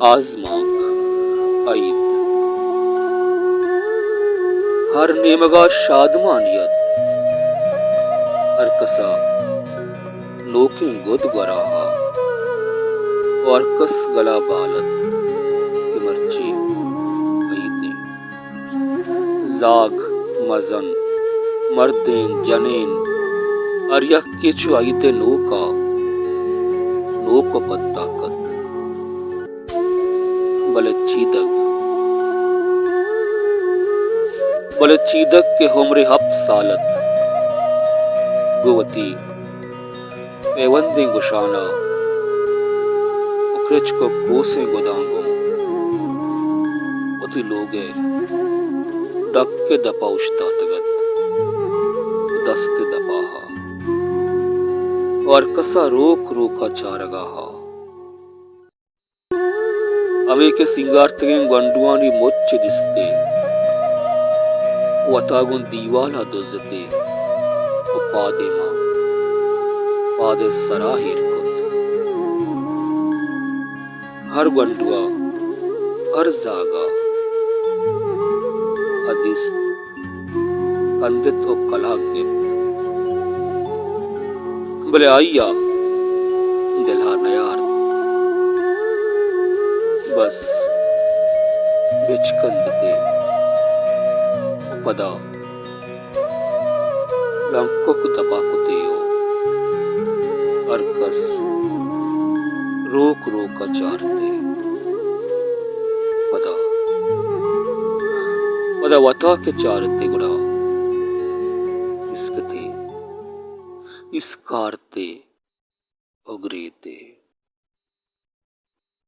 آزمانک، ائید۔ ہر نیمگا شادمانی ات۔ ہر کسا نوکیں گد گورا ہا۔ و ہر کس گلا بال ات کہ مرچی ائید انت۔ زاگ، مزن، مردین، جنین، ہر یکے چو ائید ء نوکا، نوک و پدتاک ات۔ بلے چیدگ، بلے چیدگ کہ عمر ہپت سال ات، گوں وتی پیوندیں گشانا و کرچک و کوسیں گداں گوں وتی لوگ ء ڈک ء دپا اوشتاتگ ات و دست ء دپا ہا و ہر کسا روک روکا چارگا ہا۔ ہمے کہ سینگارتگیں گونڈوانی مچ دیستے، وتا گوں دیوالا دزتے و پادیما پاد ء سرا ایر کت۔ ہر گونڈوا، ہر زاگا ادیست، کندت و کلاگ گپت، بلے آئیا دلا نیارت۔ بس بچکندتے و پدا لنکک دپا کتے و ہر کس روک روکا چارتے۔ پدا، پدا وتا کہ چارتے گڑا اسکتے، اسکارتے و گریتے۔